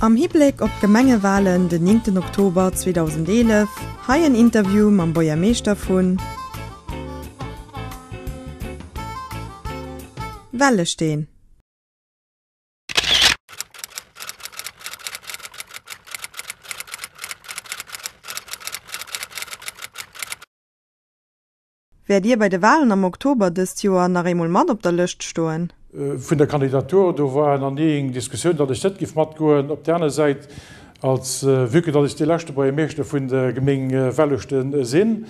Am Hibléck op d'Gemengewalen den 9 Oktober 2011, hei en Interview mam Buergermeeschter vun Wellesteen. Wäert Dir bei de Walen am Oktober dëst Joer nach eemol mat op der Lëscht stoen? Vun der Kandidatur, do war nach ni eng Diskussioun, datt ech net giff matgoen. Op där aner Säit, als vue que datt ech dee leschte Buergermeeschter vun der Gemeng Welleschten sinn,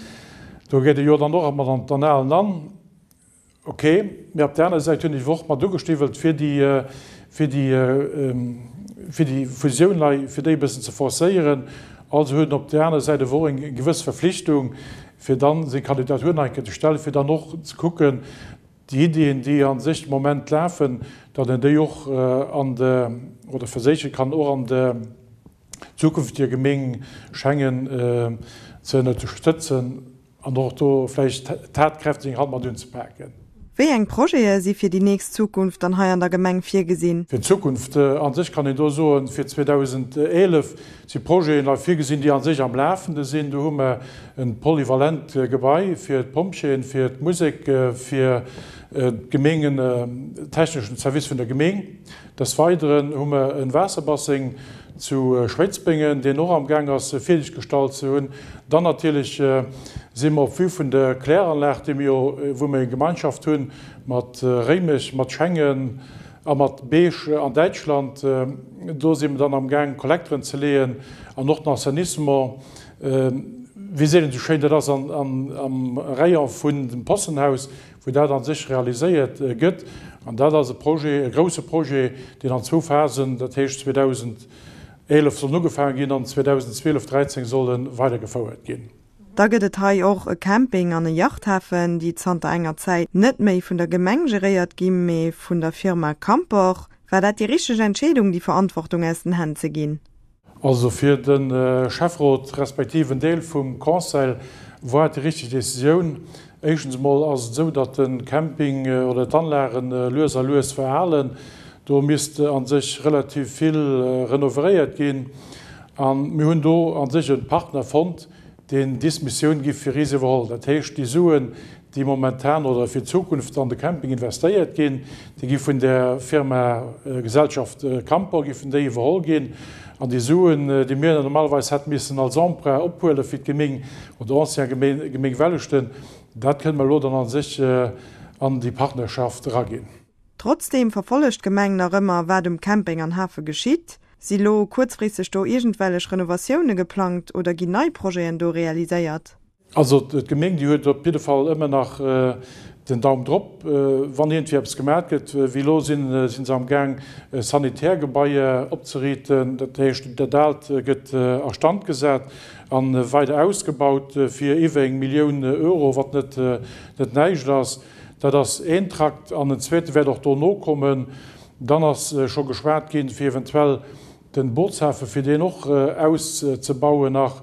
do geet e jo dann och mat an d'Annalen an. Ok, mee op där aner Säit hunn ech och mat ugestiwwelt fir déi, fir déi, fir déi Fusioun hei, fir déi e bëssen ze forcéieren. Also huet en op där aner Säit awer och eng gewëss Verflichtung, fir dann seng Kandidatur nach eng Kéier ze stellen, fir dann och ze kucken, déi Iddien, déi a sech de Moment lafen, datt en déi och an de, oder verséiche kann, och an de zukünftiger Gemeng Schengen ze ënnerstëtzen. An och do vläicht tatkräfteg eng Hand mat unzepaken. Wéi eng Projete si fir déi nächst Zukunft dann hei an der Gemeng virgesinn? Fir d'Zukunft a sech kann een do soen, fir 2011 si Projeten hei virgesinn, déi a sech am Lafende sinn. Do hu mer e polyvalent Gebai fir d'Pompjeeën, fir d'Musek, fir d'Gemengen, techneschen Service vun der Gemeng. Des Weideren hu mer e Waasserbasseng zu Schwéidsbengen, deen och am Gaang ass fierdeggestallt ze hunn. Dann natierlech si mer op Vue vun der Kläranlag, déi mir jo, wou mir eng Gemeinschaft hu mat Réimech, mat Schengen a mat Beech an Däitschland. Do si mer dann am Gaang Kollekteren ze leeën an och den Assainissement, wéi seet een esou schéin, dat ass am Rayon vun dem Possenhaus, wou dat a sech realiséiert gëtt. An dat ass e Projet, e grouse Projet, deen an zwou Phasen, dat heescht 2011 soll en ugefaange ginn an 2012, 13 soll e weidergefouert ginn. Da gëtt et hei och e Camping an e Yachthafen, déi zanter enger Zäit net méi vun der Gemeng geréiert gi mee vun der Firma Campor. War dat déi richteg Entscheedung, déi Verantwortung aus den Hänn ze ginn? Also fir de Schäfferot respektiv en Deel vum Conseil war et déi richteg Decisioun. Éischtens emol ass et esou, datt de Camping oder d'Anlagen lues a lues veralen. Do misst a sech relativ vill renoveréiert ginn. A mir hunn do a sech e Partner fonnt, deen dis Missioun giff fir is iwwerholl. Dat heescht, déi Suen, déi momentan oder fir d'Zukunft an de Camping investéiert ginn, déi gi vun där Firma Gesellschaft Campor giffen déi iwwerholl ginn. An déi Suen, déi mir normalerweis hätte missen als Emprunt ophuele fir d'Gemeng oder ancien Gemeng Welleschten, dat kënne mer elo dann a sech an déi Partnerschaft eraginn. Trotzdeem verfollegt d'Gemeng nach ëmmer, wat um Camping an Hafe geschitt. Si lo kuerzfristeg do iergendwellech Renovatioune geplangt oder ginn nei Projeten do realiséiert? Also d'Gemeng, déi huet op jidde Fall ëmmer nach den Daum drop, wann iergendwéi eppes gemat gëtt. Wéi elo sinn se am Gaang Sanitärgebaier opzeriiten. Dat heescht, dat Aalt gëtt a Stand gesat a weider ausgebaut fir iwwer eng Millioun Euro, wat net näischt ass. Dat ass een Trakt an en zweete wäert och dono kommen. Dann ass scho geschwat ginn, fir eventuell den Bootshafe fir deen och auszebauen nach.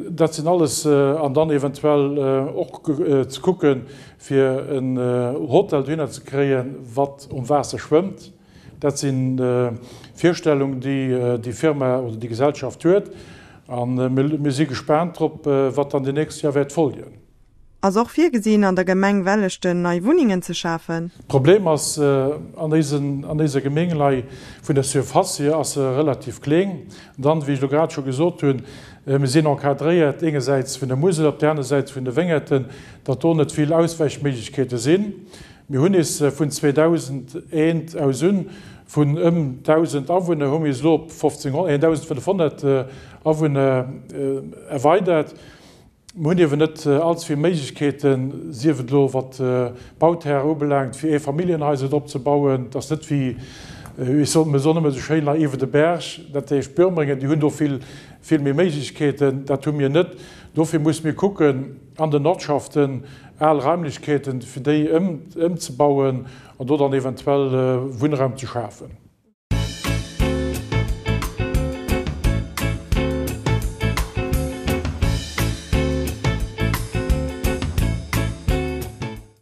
Dat sinn alles, an dann eventuell och ze kucken, fir en Hotel dohinner ze kréien, wat um Waasser schwëmmt. Dat si Virstellungen, déi déi Firma oder déi Gesellschaft huet. A mir si gespaant drop, wat dann déi nächst Joer wäert folgen. Ass och virgesinn, an der Gemeng Welleschten nei Wunnengen ze schafen? Problem ass, an eisen, an eiser Gemeng lei, vun der Surface hier ass se relativ kléng. Dann, wéi ech elo grad scho gesot hunn, mir sinn encadréiert engersäits vun der Musel, op där aner Säit vun de Wéngerten, datt do net vill Auswäichméiglechkeete sinn. Mir hunn is vun 2001 aus un, vun ëm 1.000 Awunner hu mir is elo op 1.500 Awunner erweidert. Mir hunn iewen net allze vill Méiglechkeeten, sief et elo wat d'Bauterrainen ubelaangt, fir Eefamilljenhaiser drop ze bauen. Et ass net wéi, ech soen, mir soen ëmmer esou schéin, hei iwwer de Berg, dat heescht Bürmeringen, déi hunn do vill, vill méi Méiglechkeeten. Dat hu mir net. Dofir musse mir kucken, an den Ortschaften al Raimlechkeeten, fir déi ëmzebauen an do dann eventuell Wunnraum ze schafen.